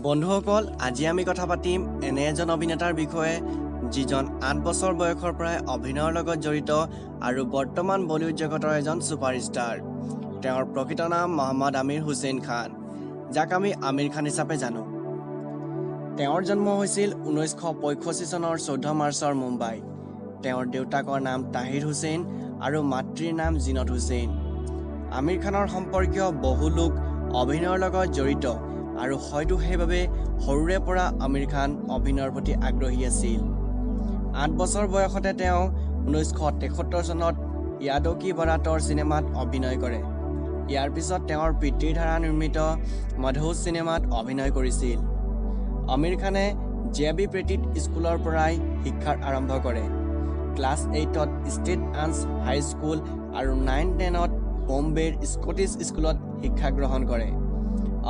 বন্ধুসকল, আজি আমি কথা পাতিম এনে এজন অভিনেতাৰ বিষয়ে যিজন 8 বছৰ বয়সৰ পৰাই অভিনয়ৰ লগত জড়িত আৰু বৰ্তমান বলিউড জগতৰ এজন ছুপাৰষ্টাৰ। তেওঁৰ প্ৰকৃত নাম মহম্মদ আমিৰ হুছেইন খান, যাক আমি আমিৰ খান হিচাপে জানো। তেওঁৰ জন্ম হৈছিল 1965 চনৰ 14 মাৰ্চৰ মুম্বাইত। তেওঁৰ দেউতাকৰ নাম তাহিৰ হুছেইন আৰু মাতৃৰ নাম জিনত হুছেইন। আমিৰ খানৰ সম্পৰ্কীয় বহু লোক অভিনয়ৰ লগত জড়িত আৰু হয়তো সেইবাবে সৰুৰে পৰা আমিৰ খান অভিনয়ৰ প্ৰতি আগ্ৰহী আছিল। 8 বছৰ বয়সতে তেওঁ 1973 চনত য়াদো কি বাৰাতৰ চিনেমাত অভিনয় কৰে। ইয়াৰ পিছত তেওঁৰ পিতৃৰ দ্বাৰা নিৰ্মিত মদহোশ চিনেমাত অভিনয় কৰিছিল। আমিৰ খানে জে বি পেটিট স্কুলৰ পৰাই শিক্ষাৰ আৰম্ভ কৰে। ক্লাছ 8ত ষ্টেট আন্স হাইস্কুল আৰু 9, 10ত বম্বেৰ স্কটিছ স্কুলত শিক্ষা গ্ৰহণ কৰে।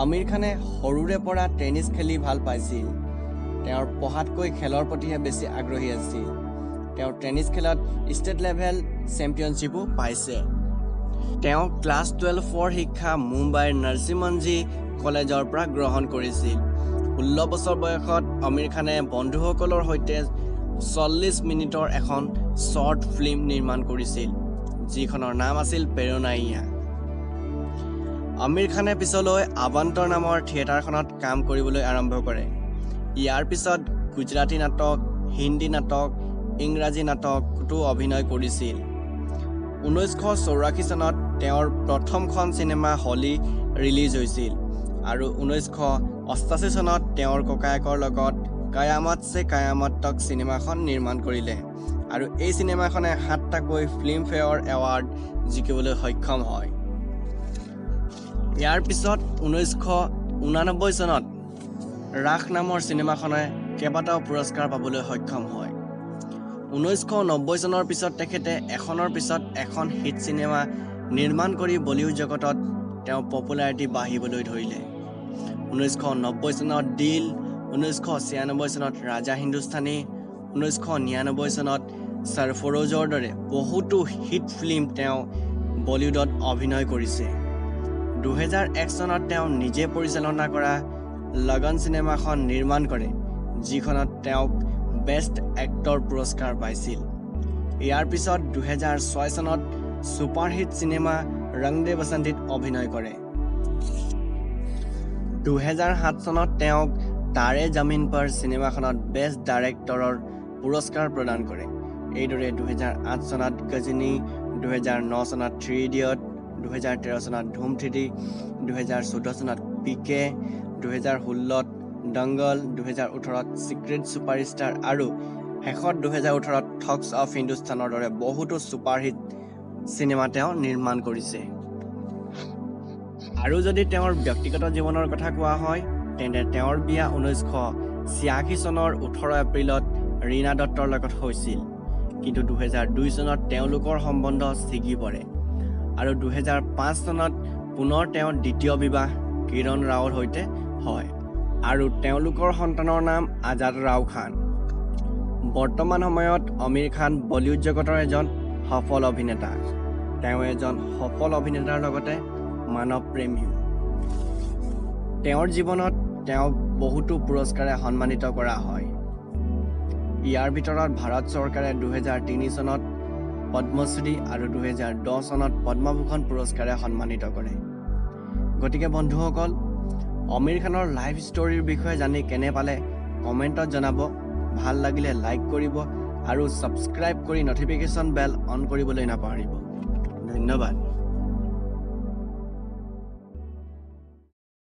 আমিৰ খানে সৰুৰে পৰা টেনিছ খেলি ভাল পাইছিল। তেওঁৰ পঢ়াতকৈ খেলৰ প্ৰতিহে বেছি আগ্ৰহী আছিল। তেওঁ টেনিছ খেলত ষ্টেট লেভেল চেম্পিয়নশ্বিপো পাইছে। তেওঁ ক্লাছ 12ৰ শিক্ষা মুম্বাইৰ নৰসি মঞ্জি কলেজৰ পৰা গ্ৰহণ কৰিছিল। 16 বছৰ বয়সত আমিৰ খানে বন্ধুসকলৰ সৈতে 40 মিনিটৰ এখন শ্বৰ্ট ফিল্ম নিৰ্মাণ কৰিছিল, যিখনৰ নাম আছিল পেৰনাইয়া। আমিৰ খানে পিছলৈ আৱান্তৰ নামৰ থিয়েটাৰখনত কাম কৰিবলৈ আৰম্ভ কৰে। ইয়াৰ পিছত গুজৰাটী নাটক, হিন্দী নাটক, ইংৰাজী নাটকতো অভিনয় কৰিছিল। 1984 চনত তেওঁৰ প্ৰথমখন চিনেমা হলী ৰিলিজ হৈছিল আৰু 1988 চনত তেওঁৰ ককায়েকৰ লগত কয়ামত চে কয়ামত তক চিনেমাখন নিৰ্মাণ কৰিলে আৰু এই চিনেমাখনে সাতটাকৈ ফিল্মফেয়াৰ এৱাৰ্ড জিকিবলৈ সক্ষম হয়। ইয়াৰ পিছত 1989 চনত ৰাস নামৰ চিনেমাখনে কেইবাটাও পুৰস্কাৰ পাবলৈ সক্ষম হয়। 1990 চনৰ পিছত তেখেতে এখনৰ পিছত এখন হিট চিনেমা নিৰ্মাণ কৰি বলিউড জগতত তেওঁৰ পপুলাৰিটি বাঢ়িবলৈ ধৰিলে। 1990 চনত দিল, 1996 চনত ৰাজা হিন্দুস্তানী, 1999 চনত সৰফৰোজৰ দৰে বহুতো হিট ফিল্ম তেওঁ বলিউডত অভিনয় কৰিছে। 2001 চনত তেওঁ নিজে পৰিচালনা কৰা লগন চিনেমাখন নিৰ্মাণ কৰে, যিখনত তেওঁক বেষ্ট এক্টৰ পুৰস্কাৰ পাইছিল। ইয়াৰ পিছত 2006 চনত ছুপাৰহিট চিনেমা ৰং দে বসন্তীত অভিনয় কৰে। 2007 চনত তেওঁক তাৰে জামিন পৰ চিনেমাখনত বেষ্ট ডাইৰেক্টৰৰ পুৰস্কাৰ প্ৰদান কৰে। এইদৰে 2008 চনত গজনী, 2009 চনত থ্ৰী ইডিয়ট, 2013 চনত ধুম 3, 2014 চনত P K, 2016ত Dangal, 2018ত secret superstar আৰু শেষত 2018ত ঠগছ অফ হিন্দুস্তানৰ দৰে বহুতো ছুপাৰহিট চিনেমা তেওঁ নিৰ্মাণ কৰিছে। আৰু যদি তেওঁৰ ব্যক্তিগত জীৱনৰ কথা কোৱা হয়, তেন্তে তেওঁৰ বিয়া 1986 চনৰ 18 এপ্ৰিলত ৰীণা দত্তৰ লগত হৈছিল। কিন্তু 2002 চনত তেওঁলোকৰ সম্বন্ধ ছিগি পৰে আৰু 2005 চনত পুনৰ তেওঁ দ্বিতীয় বিবাহ কিৰণ ৰাওৰ সৈতে হয় আৰু তেওঁলোকৰ সন্তানৰ নাম আজাদ ৰাও খান। বৰ্তমান সময়ত আমিৰ খান বলিউড জগতৰ এজন সফল অভিনেতা। তেওঁ এজন সফল অভিনেতাৰ লগতে মানৱ প্ৰেমীও। তেওঁৰ জীৱনত তেওঁক বহুতো পুৰস্কাৰে সন্মানিত কৰা হয়। ইয়াৰ ভিতৰত ভাৰত চৰকাৰে 2003 চনত পদ্মশ্ৰী আৰু 2010 চনত পদ্মভূষণ পুৰস্কাৰে সন্মানিত কৰে। গতিকে বন্ধুসকল, আমিৰ খানৰ লাইফ ষ্টৰীৰ বিষয়ে জানি কেনে পালে কমেণ্টত জনাব। ভাল লাগিলে লাইক কৰিব আৰু ছাবস্ক্ৰাইব কৰি ন'টিফিকেশ্যন বেল অন কৰিবলৈ নাপাহৰিব। ধন্যবাদ।